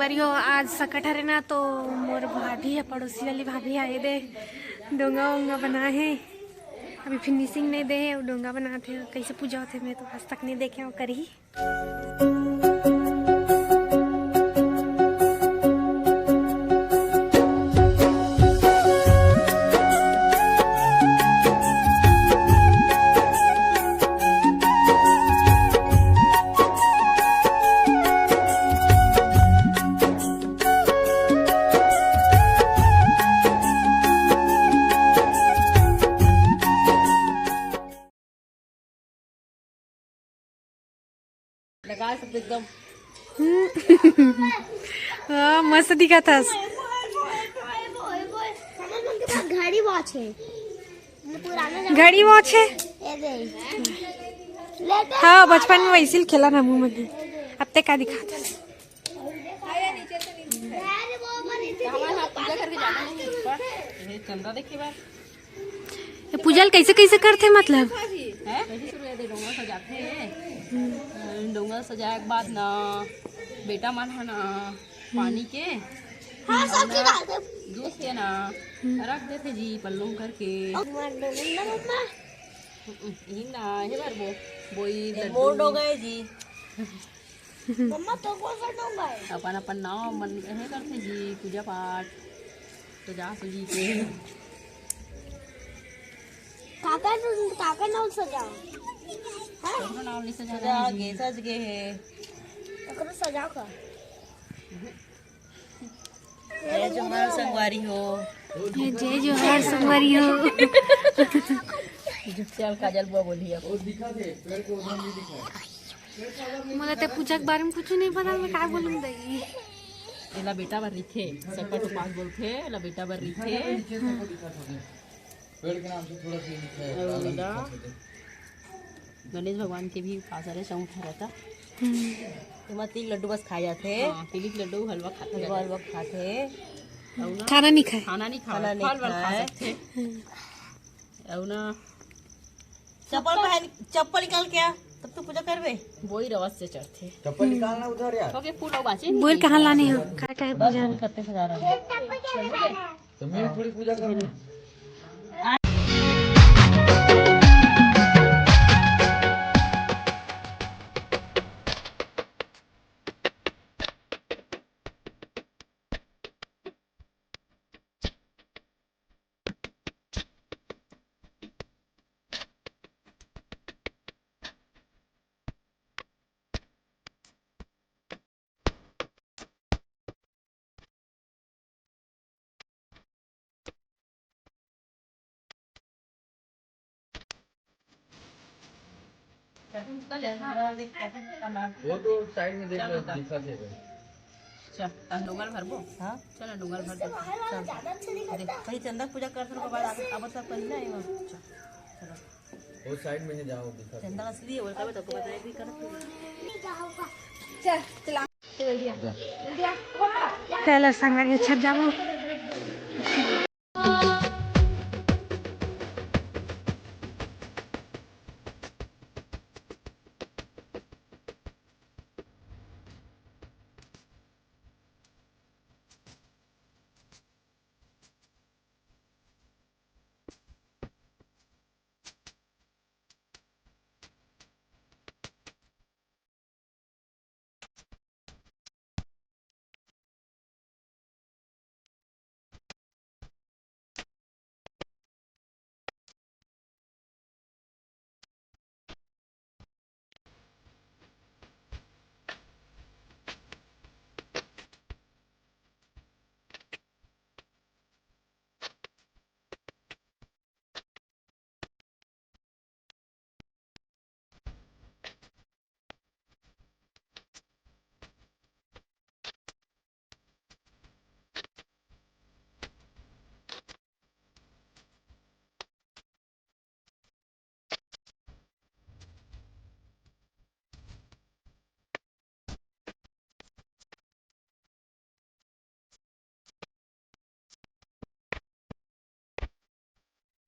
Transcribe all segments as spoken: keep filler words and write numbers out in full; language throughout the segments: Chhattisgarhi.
अरे, आज सकट हरे ना, तो मोर भाभी हे, पड़ोसी वाली भाभी हे, ये दे डोंगा वोंगा बनाए हे। अभी फिनिशिंग नहीं दे हे, वो डोंगा बनात हे। कैसे पूजा होथे, मैं तो आज तक नहीं देखे हूँ, करही। लगा सकते एकदम। हाँ, मस्त दिखत हस। घड़ी वॉच हे। पुराना जमाना घड़ी वॉच हे। ये दे। हाँ, बचपन में वैसे ही खेला ना मुंह में। अब ते का दिखात हस? हमारे यहाँ पूजा करके जाना नहीं है ऊपर। ये चंदा देखिए बार। ये पूजा ल कैसे, कैसे करथे मतलब? हैं? कैसे शुरू होथे? डोंगा सजाथे। डोंगा सजाए के बाद ना बेटा मन ह ना पानी के हाँ, सब्जी डालते। दूध के ना रख देथे जी पल्लू करके। हमारे डोंगा ना मम्मा। हम्म, इही ना, हे बार बो, बोई ये लड्डू। मोर डोंगा है जी। मम्मा, तो कौन सा डोंगा है? अपन, अपन नाव मन हे करथे जी, पूजा पाठ। तो जा सो जी के। काका, काका नाव सजा। हाँ? ककरो नाव नहीं सजा सजा जी। गे, सज गे हे। ककरो सजा का? जय जोहार संगवारी हो। ये जय जोहार संगवारी हो। चल काजल बुआ बोली अब। मोला ते पूजा के बारे में कुछ नहीं पता, मैं का बोलूं दई। एला बेटा बर रिथे, सकट उपास बोलथे, एला बेटा बर रिथे। पेड़ के नाम से थोड़ा सा लिखा है, अउ काला एला लिखा है। गणेश भगवान के भी उपास हरे, चौथा रहता। हम्म। एमा तिल लड्डू बस खाए जाथे। हाँ, तिली के लड्डू, हलवा खाथे हलवा, जादा। हलवा खाथे। अउ ना खाना नहीं खाए। खाना नहीं खाए, खाना नहीं फल वर खा खाए। सकथे। हम्म। अउ ना चप्पल पहन, चप्पल निकाल के आ, तब तो पूजा करबे। वही रवस से चढ़थे। चप्पल निकालना उधर यार। ओके, फूल अउ बाचे बोल नहीं। कहाँ लाने हो? का, का है पूजा में? करते सजा रहा हूँ। तो मैं थोड़ी पूजा करूँ। वो तो साइड में देख लो, दिखा दे। चल, तब डोंगा ल भरबो। हाँ? चल, डोंगा ल भर दे। चल। अरे, कहीं चंदा पूजा कर, फिर ओकर बाद आगे, अब सब कहीं ना आएगा। चल, चलो। वो साइड में ही जाओ, दिखा दे। चंदा असली है, वो सब तो बताए भी करो। चल, चला। जल्दी आ। जा। जल्दी आ। पहले संगवारी छत जाबो।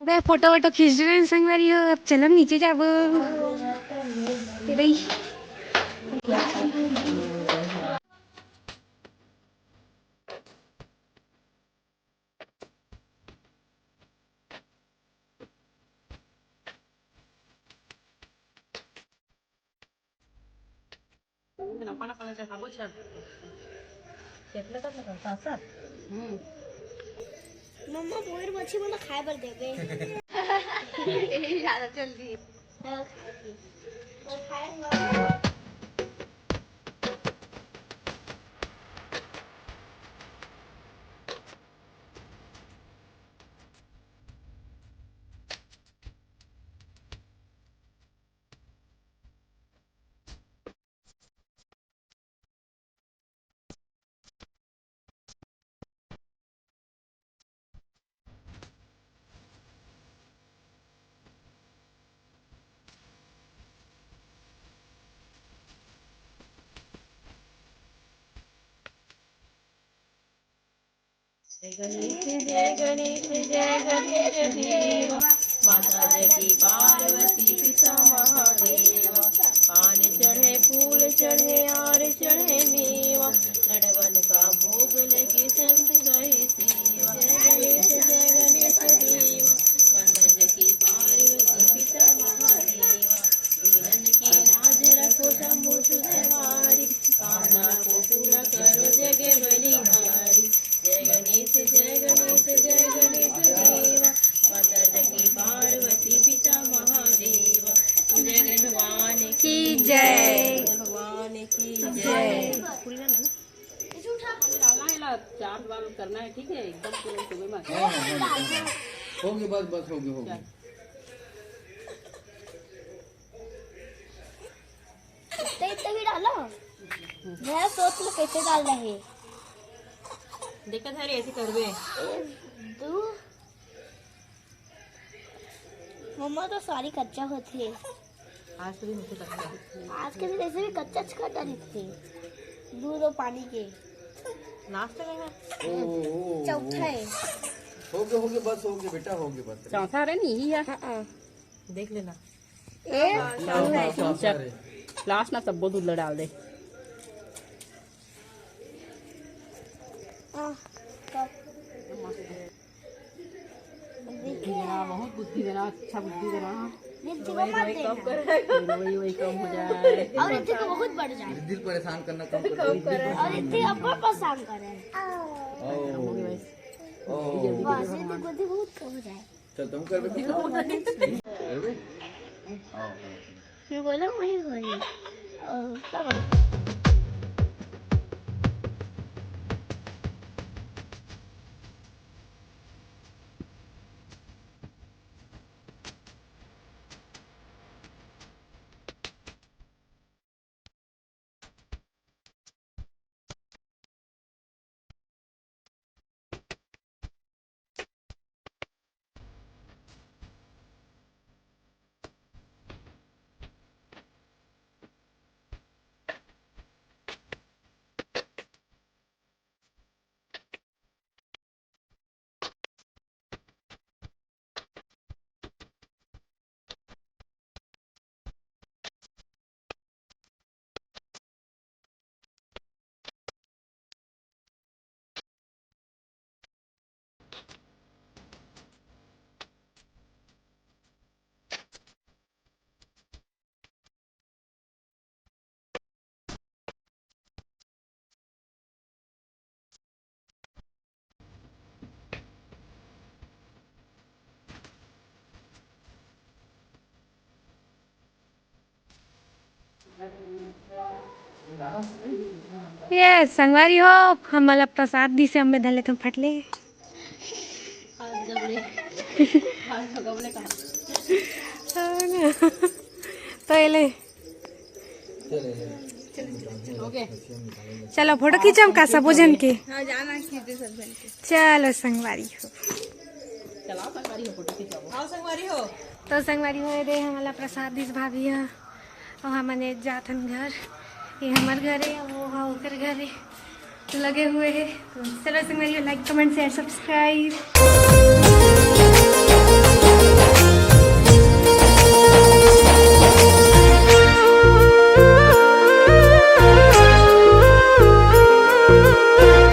अबे फोटो वोटो खींच रहे हैं संगवारी हो, अब चलो नीचे जाबो। ए भाई। मम्मा, बोर मछली मोला खाए बर देबे। यही ज्यादा जल्दी। हाँ, खाए बर। जय गणेश, जय गणेश, जय गणेश देवा, माता जय की पार्वती पिता महादेवा। पान चढ़े, फूल चढ़े, हार चढ़े मेवा, लडवन का भोग लगे, संत कहे सेवा। जय गणेश, जय गणेश देवा, माता जय की पार्वती पिता महादेवा। जीवन की लाज रखो शंभु सुधवारी, कामना को पूरा करो जग बलिहारी। जय गणेश, जय गणेश, जय गणेश देवा, माता जय की पार्वती पिता महादेवा। जय गणेश भगवान की जय। भगवान की जय। डालना है ला, चार बार करना है, ठीक है, एकदम पूरे सुबह में। हाँ, हाँ, हाँ, हाँ। होगी, बस, बस, होगी, होगी। इतना, इतना भी डालो। मैं सोच लो कैसे डालना है। देखा था रे, ऐसे करबे। एक, दो। मम्मा तो सारी कच्चा होथे। आज तो भी मुझे लगता है। आज के दिन ऐसे भी कच्चा कच्चा दिखथे। दूध और पानी के। लास्ट में है। ओ, ओ, ओ, ओ। चौथा है। हो गया, हो गया, बस हो गया बेटा, हो गया बस। चौथा रे नहीं है। हाँ, हाँ। देख लेना। ए, हाँ, हाँ, हाँ, हाँ, चल, हाँ, हाँ। लास्ट ना सब दूध ला डाल दे। आ, कब? बुद्धि देना, बहुत बुद्धि देना, अच्छा बुद्धि देना। ये तो वही, मत वही कम देना। कर। वही, वही कम हो जाए। और इतने को बहुत बढ़ जाए। दिल परेशान करना कम कर। कम कर। और इतने अब परेशान करे। ओ। ओ। बस, ये तो बुद्धि बहुत कम हो जाए। चल, तुम कर बेटा। मैं बोला वही वही। ओ, क्या बोला? ये संगवारी हो, हमला प्रसाद दिसे, अम्मे धले तुम फटले। तो ये ले। चलो, फोटो खींचम का सबो झन के? हाँ, जाना खींचे सब झन के। चलो, संगवारी हो। चलाओ, संगवारी हो, फोटो खिंचाओ। आओ, संगवारी हो। तो संगवारी हो, ये दे हमला प्रसाद दिस भाभी ह। अउ हमन ए जाथन घर। ये हमर घर हे, वो हा ओकर घर हे। तो लगे हुए हे। तो चलो संगवारी हो, like, comment, share, subscribe।